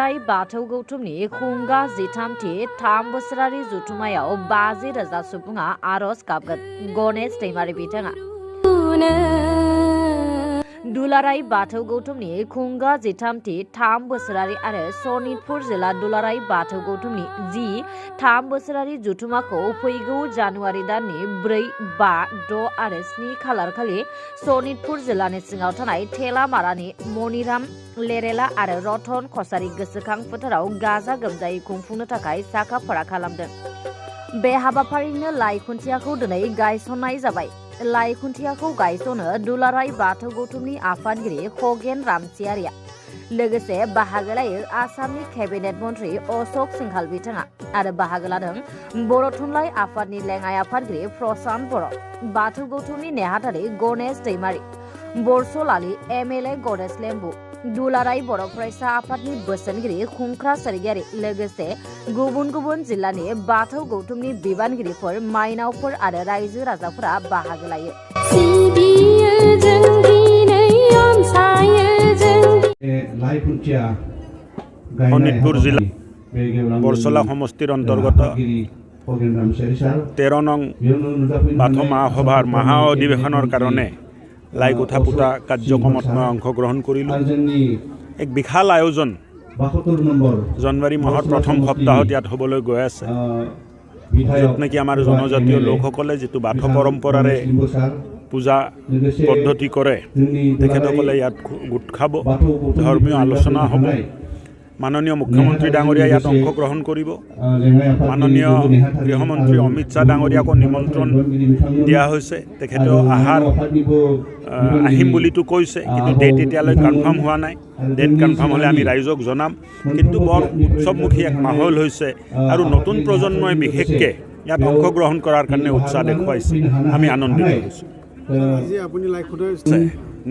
दुलाराय बाथौ गौथुमनि खुंगा जिथामथि 3 बोसोरारि जथुमायाव 50,000 सुबुङा आरज गाबगोन। गणेश दैमारि बिथाङा दुलाराय बाथौ गौथुमनि खुंगा जिथामथि 3 बोसोरारि आरो सनितपुर जिल्ला दुलाराय बाथौ गौथुमनि 3 बोसोरारि जथुमाखौ फैगौ जानुवारि दाननि 4, 5, 6 आरो 7 खालार खालि सनितपुर जिल्लानि सिङाव थानाय थेलामारानि मनिराम लेरेला आरो रतन कसारि गोसोखां फोथाराव गाजा गोमजायै खुंफुंनो थाखाय साखा-फारा खालामदों। बे हाबाफारिनो लाइ खुन्थियाखौ दिनै गायसननाय जाबाय। लाइ खुन्थियाखौ गायसनो दुलाराय बाथौ गौथुमनि आफादगिरि खगेन रामसियारिया। लोगोसे बाहागो लायो आसामनि केबिनेट मन्त्रि अशोक सिंहाल बिथाङा आरो बाहागो लादों बर' थुनलाइ आफादनि लेङाइ आफादगिरि प्रशान्त बर', बाथौ गौथुमनि नेहाथारि गणेश दैमारि, बरसलालि MLA गणेश लेम्बु, दुलाराय बर' फरायसा आफादनि बोसोनगिरि खुंख्रा सोरगियारि लोगोसे गुबुन गुबुन जिल्लानि बाथौ गौथुमनि बिबानगिरिफोर, माइनावफोर आरो रायजो राजाफोरा बाहागो लायो। शनितपुर जिला बरसला समष्टिर अंतर्गत 13 नং बाथौ महासभार महा अधिवेशनर कारणे লাই কোঠা পুতা কাৰ্যক্ৰমত মই অংশগ্ৰহণ কৰিলোঁ। এক বিশাল আয়োজন জানুৱাৰী মাহৰ প্ৰথম সপ্তাহত ইয়াত হ'বলৈ গৈ আছে, য'ত নেকি আমাৰ জনজাতীয় লোকসকলে যিটো বাথৌ পৰম্পৰাৰে পূজা পদ্ধতি কৰে, তেখেতসকলে ইয়াত গোট খাব, ধৰ্মীয় আলোচনা হ'ব। মাননীয় মুখ্যমন্ত্ৰী ডাঙৰীয়া ইয়াত অংশগ্ৰহণ কৰিব। মাননীয় গৃহমন্ত্ৰী অমিত শ্বাহ ডাঙৰীয়াকো নিমন্ত্ৰণ দিয়া হৈছে। তেখেতেও আহিম বুলিতো কৈছে, কিন্তু ডেট এতিয়ালৈ কনফাৰ্ম হোৱা নাই। ডেট কনফাৰ্ম হ'লে আমি ৰাইজক জনাম। কিন্তু বৰ উৎসৱমুখী এক মাহল হৈছে আৰু নতুন প্ৰজন্মই বিশেষকৈ ইয়াত অংশগ্ৰহণ কৰাৰ কাৰণে উৎসাহ দেখুৱাইছে। আমি আনন্দিত হৈছোঁ।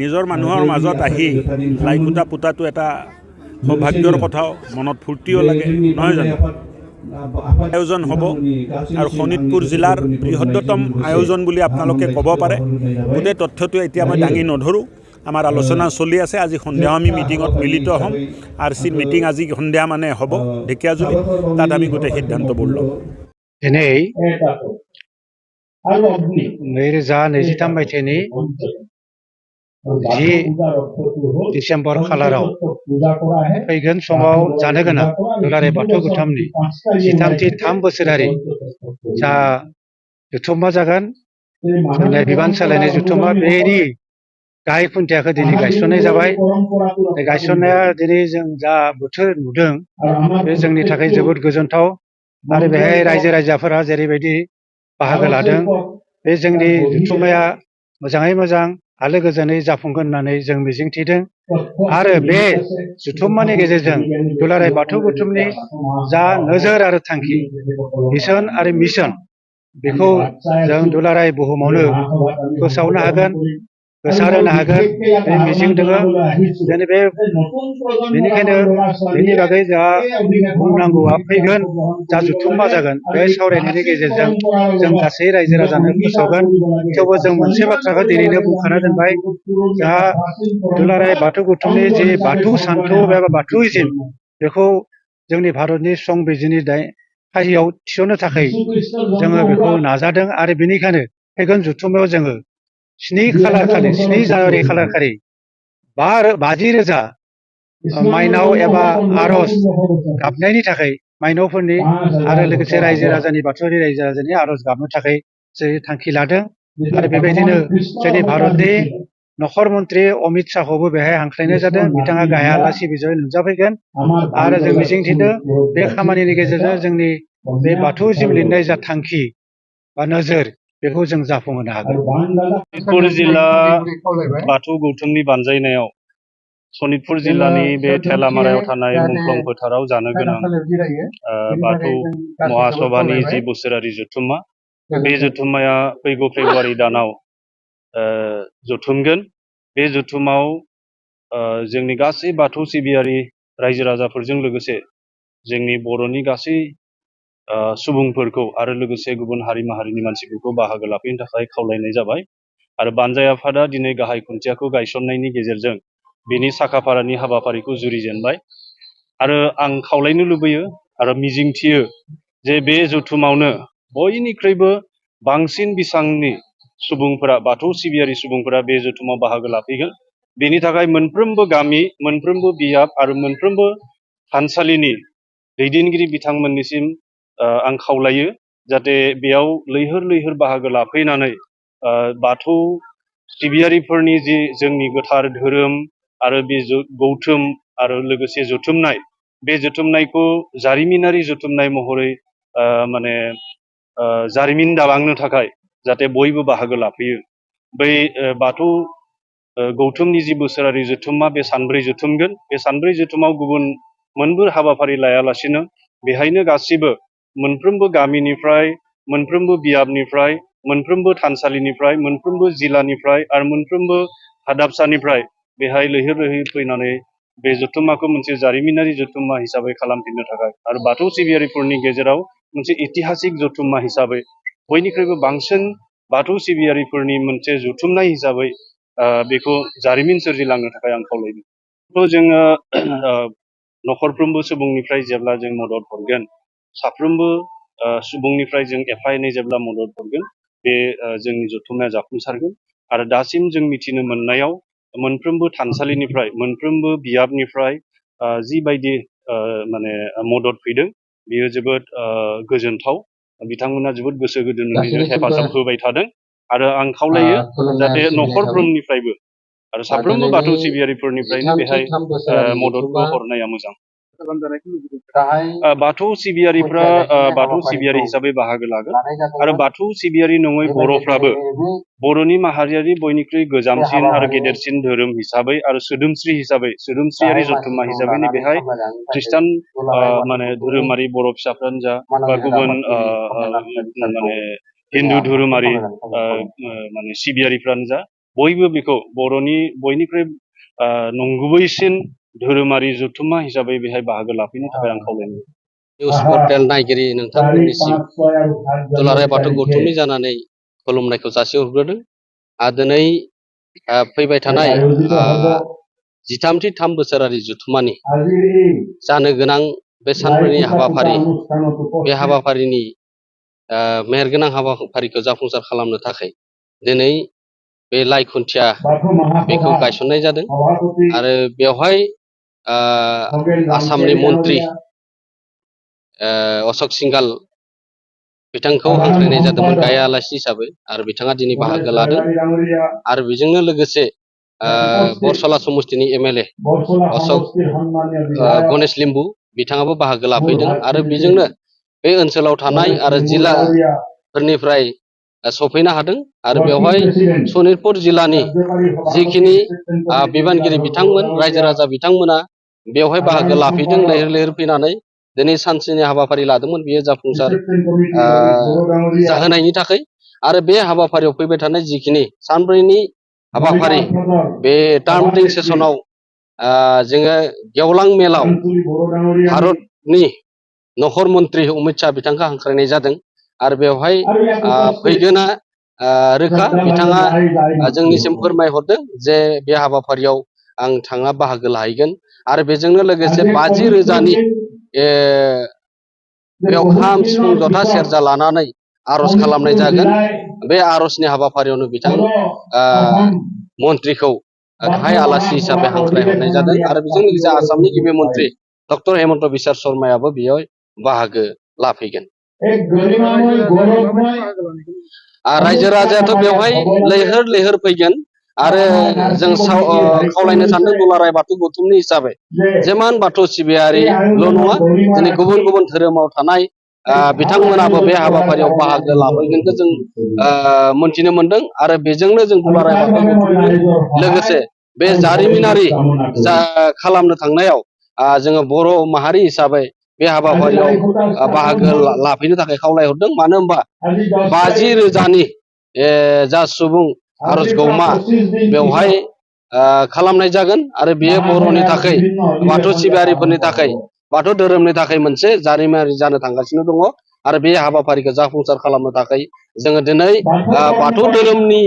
নিজৰ মানুহৰ মাজত আহি লাই খুঁটা পোতাটো এটা সৌভাগ্যৰ কথাও, মনত ফূৰ্তিও লাগে, নহয় জানো? আয়োজন হ'ব আৰু শোণিতপুৰ জিলাৰ বৃহত্তম আয়োজন বুলি আপোনালোকে ক'ব পাৰে। গোটেই তথ্যটো এতিয়া মই দাঙি নধৰোঁ। আমাৰ আলোচনা চলি আছে। আজি সন্ধিয়া আমি মিটিঙত মিলিত হ'ম। RCৰ মিটিং আজি সন্ধিয়া মানে হ'ব ঢেকীয়াজুলি। তাত আমি গোটেই সিদ্ধান্তবোৰ ল'ম। দিनै 2023 मायथाइनि 10 डिसेम्बर खालाराव फैगोन समाव जानो गोनां दुलाराय बाथौ गौथुमनि 3 बोसोरारि जा जथुम्मा जागोन, बिबान सालायनाय जथुम्मा, बेनि गाहाय खुन्थियाखौ दिनै गायसननाय जाबाय। गायसननाया दिनै जों जा बोथोर नुदों, बे जोंनि थाखाय जोबोद गोजोनथाव आरो बेहाय रायजो राजाफोरा जेरैबायदि बाहागो लादों, बे जोंनि जथुम्माया मोजाङै मोजां आलो गोजोनै जाफुंगोन होननानै जों मिजिंथिदों। आरो बे जथुम्मानि गेजेरजों दुलाराय बाथौ गौथुमनि जा नोजोर आरो थांखि, भिजन आरो मिशन, बेखौ जों दुलाराय बुहुमावनो फोसावनो हागोन, गोसारहोनो हागोन, बे मिजिं दङ। बेनिखायनो बेनि बागै जोंहा बुंनांगौआ फैगोन जा जथुम्मा जागोन, बे सावरायनायनि गेजेरजों जों गासै रायजो राजानो फोसावगोन। थेवबो जों मोनसे बाथ्राखौ दिनैनो बुंखाना दोनबाय, जोंहा दुलाराय बाथौ गौथुमनि जि बाथौ सान्थौ एबा बाथौइजिम, बेखौ जोंनि भारतनि संबिजिरनि फारियाव थिसननो थाखाय जोङो बेखौ नाजादों। आरो बेनिखायनो फैगोन जथुम्मायाव जोङो 7 जानुवारि खालार खालि 50,000 माइनाव एबा आरज गाबनायनि थाखाय, माइनावफोरनि आरो लोगोसे रायजो राजानि, बाथौआरि रायजो राजानि आरज गाबनो थाखाय जों थांखि लादों। आरो बेबायदिनो जोंनि भारतनि नखर मन्त्रि अमित शाहखौबो बेहाय हांख्रायनाय जादों। बिथाङा गाहाय आलासि बिजय नुजाफैगोन आरो जों मिजिंथिदों बे खामानिनि गेजेरजों जोंनि बे बाथौजिम लिरनाय जा थांखि बा नोजोर, बेखौ जों जाफुंहोनो हागोन। सनितपुर जिल्ला बाथौ गौथुमनि बानजायनायाव सनितपुर जिल्लानि बे थेलामारायाव थानाय मुंख्लं फोथाराव जानो गोनां बाथौ महासभानि 10 बोसोरारि जथुम्मा, बे जथुम्माया फैगौ फेब्रुवारि दानाव जथुमगोन। बे जथुमाव जोंनि गासै बाथौ सिबियारि रायजो राजाफोरजों लोगोसे जोंनि बर'नि गासै सुबुंफोरखौ आरो लोगोसे गुबुन हारि माहारिनि मानसिफोरखौ बाहागो लाफैनो थाखाय खावलायनाय जाबाय। आरो बानजाय आफादा दिनै गाहाय खुन्थियाखौ गायसननायनि गेजेरजों बेनि साखाफारानि हाबाफारिखौ जुरिजेनबाय। आरो आं खावलायनो लुबैयो आरो मिजिंथियो जे बे जथुमावनो बयनिख्रुइबो बांसिन बिसांनि सुबुंफोरा बाथौ सिबियारि सुबुंफोरा बे जथुमाव बाहागो लाफैगोन। बेनि थाखाय मोनफ्रोमबो गामि, मोनफ्रोमबो बियाब आरो मोनफ्रोमबो थानसालिनि दैदेनगिरि बिथांमोननिसिम आं खावलायो जाहाथे बेयाव लैहोर लैहोर बाहागो लाफैनानै बाथौ सिबियारिफोरनि जि जोंनि गोथार धोरोम आरो बे गौथुम आरो लोगोसे जथुमनाय, बे जथुमनायखौ जारिमिनारि जथुमनाय महरै माने जारिमिन दालांनो थाखाय जाहाथे बयबो बाहागो लाफैयो। बै बाथौ गौथुमनि जि बोसोरारि जथुमा बे सानब्रै जथुमगोन। बे सानब्रै जथुमाव गुबुन मोनबो हाबाफारि लायालासिनो बेहायनो गासिबो मोनफ्रोमबो गामिनिफ्राय, मोनफ्रोमबो बियाबनिफ्राय, मोनफ्रोमबो थानसालिनिफ्राय, मोनफ्रोमबो जिल्लानिफ्राय आरो मोनफ्रोमबो हादाबसानिफ्राय बेहाय लैहोर लैहोर फैनानै बे जथुम्माखौ मोनसे जारिमिनारि जथुम्मा हिसाबै खालामफिननो थाखाय आरो बाथौ सिबियारिफोरनि गेजेराव मोनसे ऐतिहासिक जथुम्मा हिसाबै, बयनिख्रुइबो बांसिन बाथौ सिबियारिफोरनि मोनसे जथुमनाय हिसाबै बेखौ जारिमिन सोरजिलांनो थाखाय आं खावलायदों। थ' जोङो न'खरफ्रोमबो सुबुंनिफ्राय जेब्ला जों मदद हरगोन, साफ्रोमबो सुबुंनिफ्राय जों एफा एनै जेब्ला मदद हरगोन, बे जोंनि जथुम्माया जाफुंसारगोन। आरो दासिम जों मिथिनो मोननायाव मोनफ्रोमबो थानसालिनिफ्राय, मोनफ्रोमबो बियाबनिफ्राय जिबायदि माने मदद फैदों बेयो जोबोद गोजोनथाव। बिथांमोना जोबोद गोसो गुदुंयै हेफाजाब होबाय थादों आरो आं खावलायो जाहाथे न'खरफ्रोमनिफ्रायबो आरो साफ्रोमबो बाथौ सिबियारिफोरनिफ्रायनो बेहाय मददखौ हरनाया मोजां। बाथौ सिबियारिफ्रा बाथौ सिबियारि हिसाबै बाहागो लागोन आरो बाथौ सिबियारि नङै बर'फ्राबो बर'नि माहारियारि बयनिख्रुइ गोजामसिन आरो गेदेरसिन धोरोम हिसाबै आरो सोदोमस्रि हिसाबै, सोदोमस्रियारि जथुम्मा हिसाबै बेहाय ख्रिस्टान माने धोरोमारि बर' फिसाफ्रानो जा बा गुबुन माने हिन्दु धोरोमारि माने सिबियारिफ्रानो जा, बयबो बेखौ बर'नि बयनिख्रुइ नंगुबैसिन धोरोमारि जथुम्मा हिसाबै बेहाय बाहागो लाफैनो थाखाय आं खावलायनाय। निउस पर्टेल नायगिरि नोंथांमोननिसिम दुलाराय बाथौ गौथुमनि जानानै खुलुमनायखौ जासिहरग्रोदों। दिनै फैबाय थानाय 13 बोसोरारि जथुम्मानि जानो गोनां बे सानब्रैनि हाबाफारि, बे हाबाफारिनि मेहेरगोनां हाबाफारिखौ जाफुंसार खालामनो थाखाय दिनै बे लाइ खुन्थिया बेखौ गायसननाय जादों आरो बेवहाय आसामनि मन्त्रि अशक सिंघाल बिथांखौ हांख्रायनाय जादोंमोन गाहाय आलासि हिसाबै आरो बिथाङा दिनै बाहागो लादों। आरो बेजोंनो लोगोसे बरसला समस्तिनि MLA अशक गणेश लिम्बु बिथाङाबो बाहागो लाफैदों आरो बेजोंनो बे ओनसोलाव थानाय आरो जिल्लाफोरनिफ्राय सफैनो हादों आरो बेवहाय सनितपुर जिल्लानि जिखिनि बिबानगिरि बिथांमोन, रायजो राजा बिथांमोना बेवहाय बाहागो लाफैदों। लैहोर लैहोर फैनानै दिनै सानसेनि हाबाफारि लादोंमोन, बियो जाफुंसार जाहोनायनि थाखाय। आरो बे हाबाफारियाव फैबाय थानाय जिखिनि सानब्रैनि हाबाफारि, बे टार्म सेसनाव जोङो गेवलां मेलाव भारतनि नखर मन्त्रि अमित शाह बिथांखौ हांख्रायनाय जादों आरो बेवहाय फैगोना रोखा। बिथाङा जोंनिसिम फोरमायहरदों जे बे हाबाफारियाव आं थांना बाहागो लाहैगोन आरो बेजोंनो लोगोसे 50,000नि बेयाव खाम, सिफुं, जथा, सेरजा लानानै आर'ज खालामनाय जागोन। बे आर'जनि हाबाफारियावनो बिथां मन्त्रिखौ गाहाय आलासि हिसाबै हांख्रायहरनाय जादों आरो बेजों लोगोसे आसामनि गिबि मन्त्रि डक्टर हेमन्त बिश्व शर्मायाबो बेयाव बाहागो लाफैगोन। रायजो राजायाथ' बेवहाय लैहोर लैहोर फैगोन आरो जों खावलायनो सानदों दुलाराय बाथौ गौथुमनि हिसाबै जेमान बाथौ सिबियारिल' नङा, दिनै गुबुन गुबुन धोरोमाव थानाय बिथांमोनाबो बे हाबाफारियाव बाहागो लाफैगोनखौ जों मोनथिनो मोनदों आरो बेजोंनो जों दुलाराय बाथौ गौथुमनि लोगोसे बे जारिमिनारि खालामनो थांनायाव जोङो बर' माहारि हिसाबै बे हाबाफारियाव बाहागो लाफैनो थाखाय खावलायहरदों। मानो होनबा 50,000नि जा सुबुं आर'ज गौमा बेवहाय खालामनाय जागोन आरो बेयो बर'नि थाखाय, बाथौ सिबियारिफोरनि थाखाय, बाथौ धोरोमनि थाखाय मोनसे जारिमिनारि जानो थांगासिनो दङ आरो बे हाबाफारिखौ जाफुंसार खालामनो थाखाय जोङो दिनै बाथौ धोरोमनि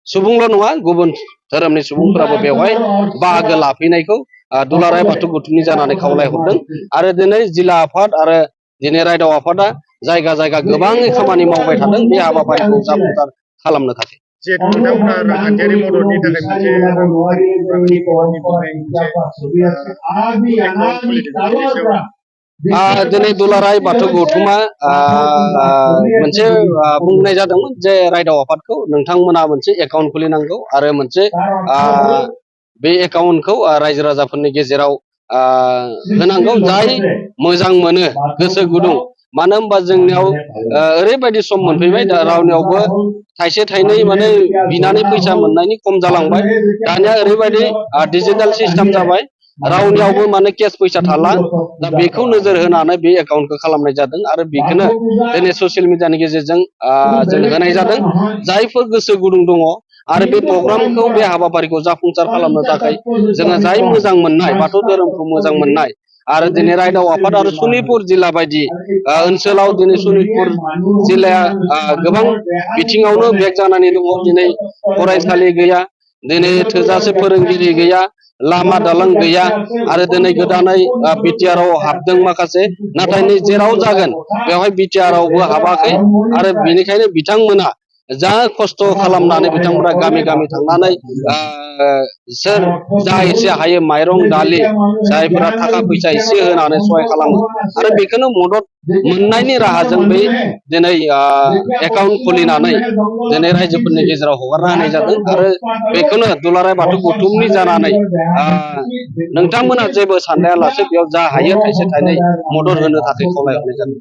सुबुंल' नङा, गुबुन धोरोमनि सुबुंफोराबो बेवहाय बाहागो लाफैनायखौ दुलाराय बाथौ गौथुमनि जानानै खावलायहरदों आरो दिनै जिल्ला आफाद आरो दिनै रायदाव आफादा जायगा जायगा गोबाङै खामानि मावबाय थादों बे हाबाफारिखौ जाफुंसार खालामनो थाखाय। जिहेतु नोंथांमोना रांखान्थियारि मददनि थाखाय मोनसे दिनै दुलाराय बाथौ गौथुमा मोनसे बुंनाय जादोंमोन जे रायदाव आफादखौ नोंथांमोना मोनसे एकाउन्ट खुलिनांगौ आरो मोनसे बे एकाउन्टखौ रायजो राजाफोरनि गेजेराव होनांगौ जाय मोजां मोनो गोसो गुदुं मानो होनबा जोंनियाव ओरैबायदि सम मोनफैबाय दा रावनियावबो थाइसे थाइनै माने बिनानै फैसा मोननायनि खम जालांबाय दानिया ओरैबायदि डिजिटेल सिस्टेम जाबाय रावनियावबो माने केस फैसा थाला दा बेखौ नोजोर होनानै बे एकाउन्टखौ खालामनाय जादों आरो बेखौनो दिनै ससियेल मिडियानि गेजेरजों जों होनाय जादों जायफोर गोसो गुदुं दङ आरो बे प्रग्रामखौ बे हाबाफारिखौ जाफुंसार खालामनो थाखाय जोङो जाय मोजां मोननाय बाथौ धोरोमखौ मोजां मोननाय आरो दिनै रायदाव आफाद आरो सनितपुर जिल्ला बायदि ओनसोलाव दिनै सनितपुर जिल्लाया गोबां बिथिङावनो बेक जानानै दङ दिनै फरायसालि गैया दिनै थोजासे फोरोंगिरि गैया लामा दालां गैया आरो दिनै गोदानै बिटिआरआव हाबदों माखासे नाथाय नै जेराव जागोन बेवहाय बिटिआरआवबो हाबाखै आरो बेनिखायनो बिथांमोना जा खस्थ' खालामनानै बिथांमोना गामि गामि थांनानै सोर जा एसे हायो माइरं दालि जायफोरा थाखा फैसा एसे होनानै सहाय खालामो आरो बेखौनो मदद मोननायनि राहाजों बै दिनै एकाउन्ट खुलिनानै दिनै रायजोफोरनि गेजेराव हगारना होनाय जादों आरो बेखौनो दुलाराय बाथौ गौथुमनि जानानै नोंथांमोना जेबो सानलायालासे बेयाव जा हायो थाइसे थाइनै मदद होनो थाखाय खावलायहरनाय जादों।